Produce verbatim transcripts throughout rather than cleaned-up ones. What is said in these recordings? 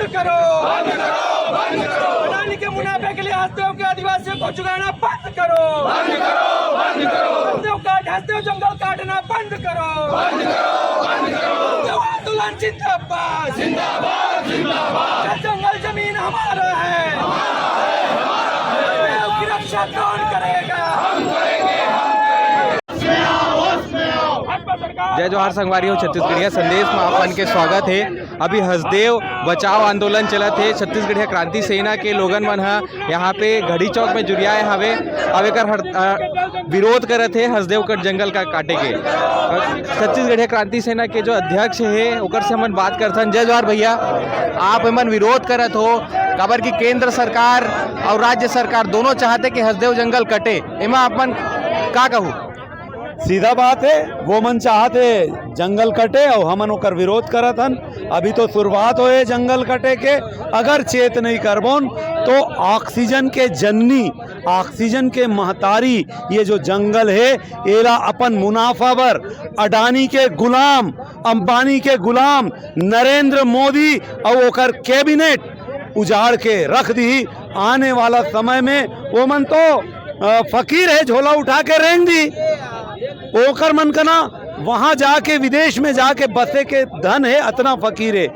करो, बंद करो, बंद करो। अडानी के मुनाफे के लिए हसदेव के आदिवासियों को चुराना बंद करो, बंद करो, बंद करो। हसदेव काट, हसदेव जंगल काटना बंद करो, बंद करो, बंद करो। हसदेव आंदोलन जिंदाबाद, जिंदाबाद, जिंदाबाद। जंगल जमीन हमारा है, हमारा है, हमारा है। हसदेव की रक्षा कौन करेगा? हम करेंगे, हम करेंगे। जय जोहार संगवारी हो, छत्तीसगढ़िया संदेश में आप मन के स्वागत है। अभी हसदेव बचाव आंदोलन चलत हे। छत्तीसगढ़िया क्रांति सेना के लोगन मन ह यहाँ पे घड़ी चौक में जुरियाए हवे। अब एकर हड़-, अ, विरोध करत हे हसदेव कट जंगल का काटे के। अ, छत्तीसगढ़िया क्रांति सेना के जो अध्यक्ष हे ओकर से हमन बात करथन। जय जोहार भैया, आप एमन विरोध करत हो काबर कि केंद्र सरकार और राज्य सरकार दोनों चाहते कि हसदेव जंगल कटे, एमा आप मन का कहू? सीधा बात है, वो मन चाहत हे जंगल कटे और हमन ओकर विरोध करत हन। अभी तो शुरुआत होए जंगल कटे के, अगर चेत नहीं करबोन तो ऑक्सीजन के जननी, ऑक्सीजन के महतारी ये जो जंगल है, एला अपन मुनाफा बर, अडानी के गुलाम, अंबानी के गुलाम नरेंद्र मोदी और ओकर कैबिनेट उजाड़ के रख दी। आने वाला समय में वो मन तो, अ, फकीर है, झोला उठा के रेंग दी। ओकर मन का ना वहाँ जाके, विदेश में जाके बसे के धन है, अतना फकीर है।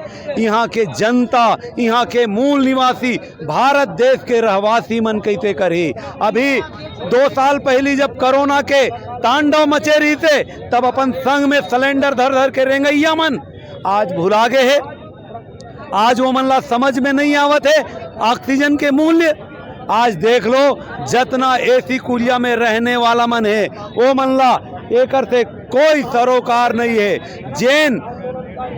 यहाँ के जनता, यहाँ के मूल निवासी, भारत देश के रहवासी मन कैसे करही? अभी दो साल पहली जब कोरोना के तांडव मचे रहिसे, तब अपन संग में सिलेंडर धर धर के रेंगैया मन आज भुला गए है। आज वो मन ला समझ में नहीं आवत है ऑक्सीजन के मूल्य। आज देख लो, जतना एसी कुरिया में रहने वाला मन है, वो मन ला एकर से कोई सरोकार नहीं है। जेन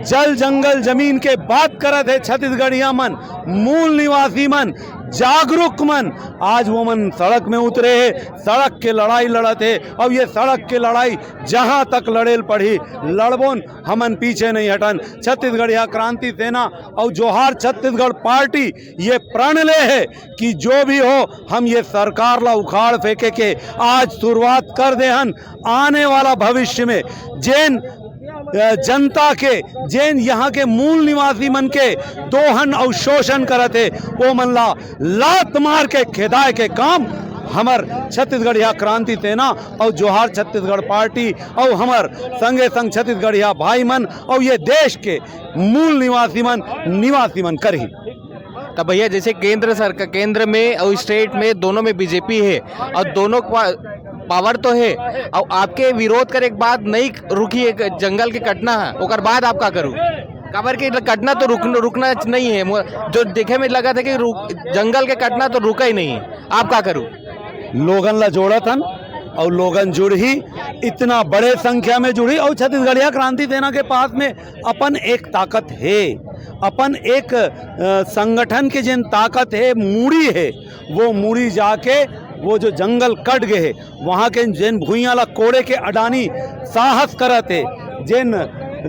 जल जंगल जमीन के बात करत है छत्तीसगढ़िया मन, मूल निवासी मन, जागरूक मन, आज वो मन सड़क में उतरे है, सड़क के लड़ाई लड़त है। और ये सड़क के लड़ाई जहाँ तक लड़ेल पड़ी, लड़बोन, हमन पीछे नहीं हटन। छत्तीसगढ़िया क्रांति सेना और जोहार छत्तीसगढ़ पार्टी ये प्रण ले है कि जो भी हो, हम ये सरकार ला उखाड़ फेंके के आज शुरुआत कर दे हन। आने वाला भविष्य में जेन, अ, जनता के, जेन यहाँ के मूल निवासी मन के दोहन और शोषण करत हे, वो मन ला लात मार के खेदाए के काम हमर छत्तीसगढ़िया क्रांति सेना और जोहार छत्तीसगढ़ पार्टी और हमर संगे संग छत्तीसगढ़िया भाई मन और ये देश के मूल निवासी मन, निवासी मन करही। तब भैया, जैसे केंद्र सरकार, केंद्र में और स्टेट में दोनों में बीजेपी है और दोनों का पावर तो है, और आपके विरोध करे के बाद नहीं रुकी एक जंगल के कटना है, ओकर बाद आप का करू? काबर के कटना तो रुक, रुकना नहीं है। मो-, जो देखे में लगा था कि रुक, जंगल के कटना तो रुका ही नहीं है, आप का करू? लोगन ला जोड़त हन और लोगन जुड़ही, इतना बड़े संख्या में जुड़ही। और छत्तीसगढ़िया क्रांति सेना के पास में अपन एक ताकत है, अपन एक, अ, संगठन के जेन ताकत है, मूड़ी है, वो मूड़ी जाके वो जो जंगल कट गए है, वहाँ के जेन भुइयां ला कोड़े के अडानी साहस करत है, जेन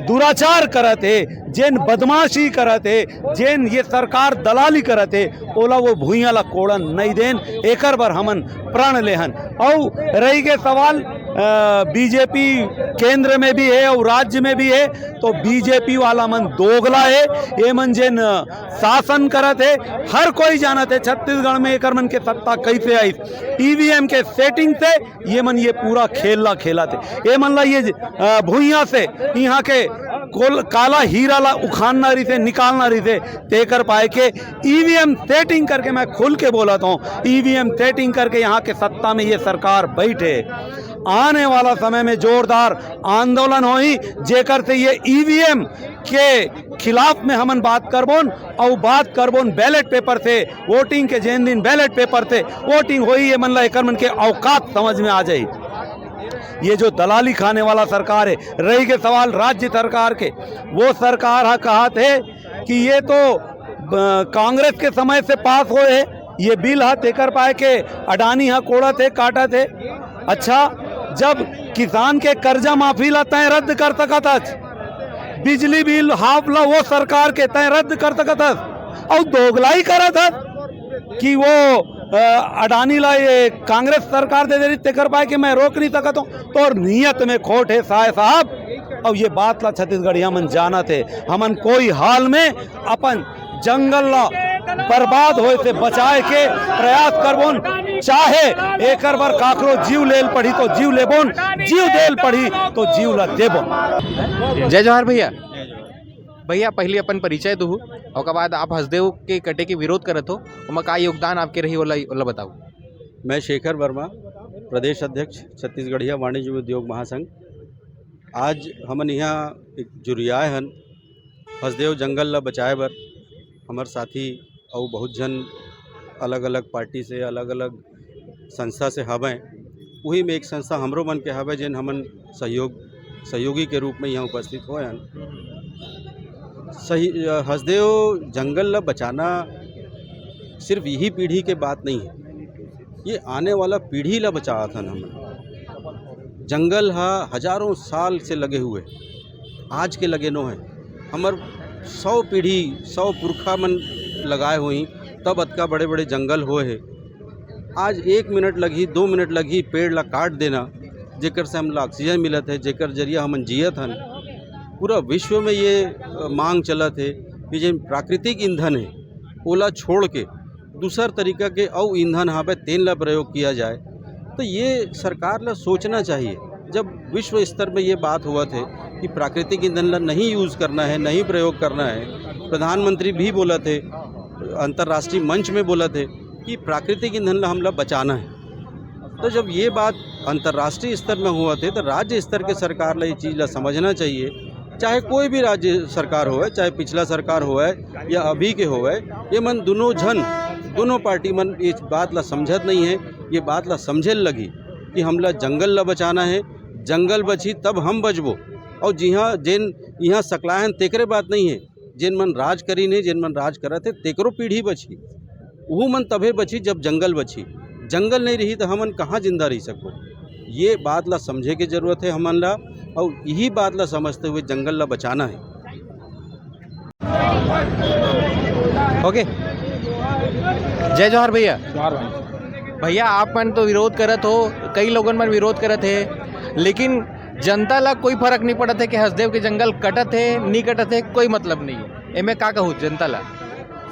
दुराचार करत है, जेन बदमाशी करत है, जेन ये सरकार दलाली करत है, ओला वो भुइयां ला कोड़न नहीं देन। एकर बर हमन प्रण लेहन। अउ रही के सवाल, अ, बीजेपी केंद्र में भी है और राज्य में भी है, तो बीजेपी वाला मन दोगला है। ये मन जेन शासन करत है, हर कोई जानत है छत्तीसगढ़ में एकर मन के सत्ता कैसे आई। ईवीएम के सेटिंग से ये मन ये पूरा खेल ला खेलत हे। ये मन ला ये, अ, भुइयां से यहाँ के कोल-, काला हीरा ला उखानना रहिसे, निकालना रहिसे, तेकर पाए के ईवीएम सेटिंग करके, मैं खुल के बोलत हूँ, ईवीएम सेटिंग करके यहाँ के सत्ता में ये सरकार बैठे। आने वाला समय में जोरदार आंदोलन होही, जेकर से ये ईवीएम के खिलाफ में हमन बात करबोन, अउ बात करबोन बैलेट पेपर से। वोटिंग के जेन दिन बैलेट पेपर से वोटिंग होही, ये मन ला, एकर मन के औकात समझ में आ जाही। ये जो दलाली खाने वाला सरकार है, रही के सवाल राज्य सरकार के, वो सरकार हा कहत है कि ये तो, अ, कांग्रेस के समय से पास होए है ये बिल हा, तेकर पाए के अडानी हा कोड़त है, काटत है। अच्छा, जब किसान के कर्जा माफी ला तय रद्द कर सकत हस, बिजली बिल हाफ ला वो सरकार के तय रद्द कर सकत हस, अउ दोगलाई करत हस कि वो, अ, अडानी ला ये कांग्रेस सरकार दे दे रही, तेकर पाए के मैं रोक नहीं सकत हूँ। तोर नियत में खोट है साय साहब, अउ ये बात ला छत्तीसगढ़िया मन जानत हे, हमन कोई हाल में अपन जंगल ला बर्बाद होए से बचाए के प्रयास करबोन, चाहे एकर बर काकरो जीव लेल पड़ही तो जीव लेबोन, जीव देल पड़ही तो जीव ला देबोन। जय जोहार भैया। भैया, पहली अपन परिचय दुहू, ओकर बाद आप हसदेव के कटे के विरोध करत हो, ओमा का योगदान आपके रही, ओला, ओला बताओ। मैं शेखर वर्मा, प्रदेश अध्यक्ष, छत्तीसगढ़िया वाणिज्य उद्योग महासंघ। आज हमन इहाँ एक जुरियाए हन, हसदेव जंगल ला बचाए बर। हमर साथी अउ बहुत झन अलग-अलग पार्टी से, अलग-अलग संस्था से हवंय। उही में एक संस्था हमरो मन के हवय, जेन हमन सहयोग, सहयोगी के रूप में इहाँ उपस्थित होए हन। सही, अ, हसदेव जंगल ला बचाना सिर्फ यही पीढ़ी के बात नहीं है, ये आने वाला पीढ़ी ला बचात हन हमन। जंगल हा हजारों साल से लगे हुए, आज के लगे नो है। हमर सौ पीढ़ी, सौ पुरखा मन लगाए होही, तब अतका बड़े-बड़े जंगल होए हे। आज एक मिनट लगही, दो मिनट लगही पेड़ ला काट देना, जेकर से हमला ऑक्सीजन मिलत हे, जेकर जरिया हमन जियत हन। पूरा विश्व में ये, अ, मांग चलत हे कि जेन प्राकृतिक ईंधन हे, ओला छोड़ के दूसर तरीका के अउ ईंधन हावे, तेन ला प्रयोग किया जाए। तो ये सरकार ला सोचना चाहिए। जब विश्व स्तर में ये बात होवत हे कि प्राकृतिक ईंधन ला नहीं यूज़ करना है, नहीं प्रयोग करना है, प्रधानमंत्री भी बोलत हे, अंतर्राष्ट्रीय मंच में बोलत हे कि प्राकृतिक ईंधन ला हमला बचाना है। तो जब ये बात अंतर्राष्ट्रीय स्तर में होवत हे, तो राज्य स्तर के सरकार ला ये चीज़ ला समझना चाहिए। चाहे कोई भी राज्य सरकार होवे, चाहे पिछला सरकार होवे या अभी के होवे, ये मन दोनों झन, दोनों पार्टी मन ये बात ला समझत नहीं है। ये बात ला समझे लगही कि हमला जंगल ला बचाना है, जंगल बचही तब हम बचबो। और जिहाँ जेन इहाँ सकलाहन तेकरे बात नहीं है, जेन मन राज करीन हे, जेन मन राज करत हे, तेकरो पीढ़ी बचही। उहू मन तभे बचही जब जंगल बचही। जंगल नहीं रही तो हमन कहाँ जिंदा रह सकबो? ये बात ला समझे के जरूरत है हमन ला, और यही बात ला समझते हुए जंगल ला बचाना है। ओके, जय जोहार भैया। जोहार भाई। भैया, आप मन तो विरोध करत हो, कई लोगन मन विरोध करत हे, लेकिन जनता ला कोई फर्क नहीं पड़त हे कि हसदेव के जंगल कटत हे, नहीं कटत हे, कोई मतलब नहीं है। एमे का कहू जनता ला?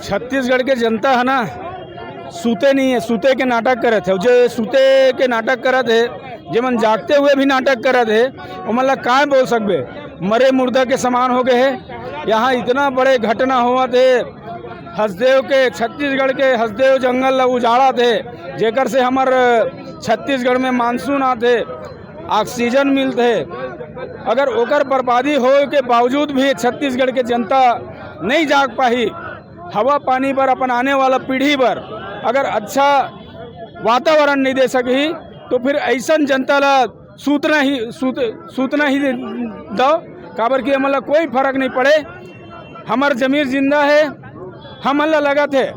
छत्तीसगढ़ के जनता है ना, सूते नहीं है, सूते के नाटक करत है। जे सूते के नाटक करत है, जे मन जागते हुए भी नाटक करत है, ओमन ला काय बोल सकबे? मरे मुर्दा के समान हो गए है। यहाँ इतना बड़े घटना होवत है, हसदेव के, छत्तीसगढ़ के हसदेव जंगल ला उजाड़त है, जेकर से हमर छत्तीसगढ़ में मानसून आत है, ऑक्सीजन मिलत है। अगर ओकर बर्बादी होए के बावजूद भी छत्तीसगढ़ के जनता नहीं जाग पाही, हवा पानी बर, अपन आने वाला पीढ़ी बर अगर अच्छा वातावरण नहीं दे सकही, तो फिर ऐसन जनता ला सूतना ही, सूत-, सूतना ही दो, काबर कि हमन ला कोई फर्क नहीं पड़े। हमर जमीर जिंदा है, हमन ला लगत है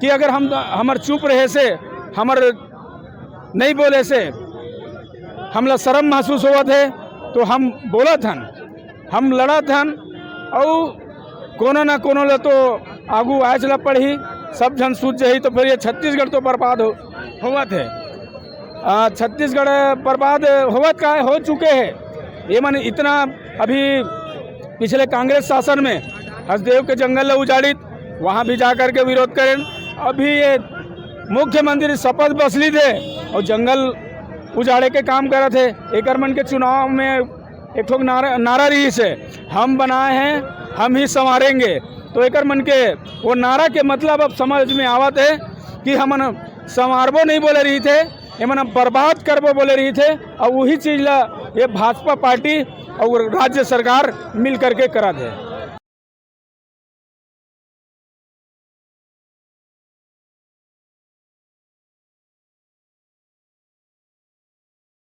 कि अगर हम, हमर चुप रहे से, हमर नहीं बोले से हमला शर्म महसूस होवत है, तो हम बोलत हन, हम लड़त हन, अउ कोनो ना कोनो ला तो आगू आएच ला पड़ही। सब झन सूत जाही, तो फिर ये छत्तीसगढ़ तो बर्बाद हो, होवत है। आ, छत्तीसगढ़ बर्बाद होवत का है, हो चुके है। ये मन इतना, अभी पिछले कांग्रेस शासन में हसदेव के जंगल ला उजाड़ित, वहाँ भी जा करके विरोध करेन। अभी ये मुख्यमंत्री शपथ बस लीधे और जंगल उजाड़े के काम करत है। एकर मन के चुनाव में एक ठो नारा, नारा रहिस हे, "हम बनाए हैं, हम ही संवारेंगे।" तो एकर मन के वो नारा के मतलब अब समझ में आवत है कि हमन संवारबो नहीं बोले रहिथे, एमन बर्बाद करबो बोले रहिथे, और वही चीज ला ये भाजपा पार्टी और राज्य सरकार मिल करके करत है।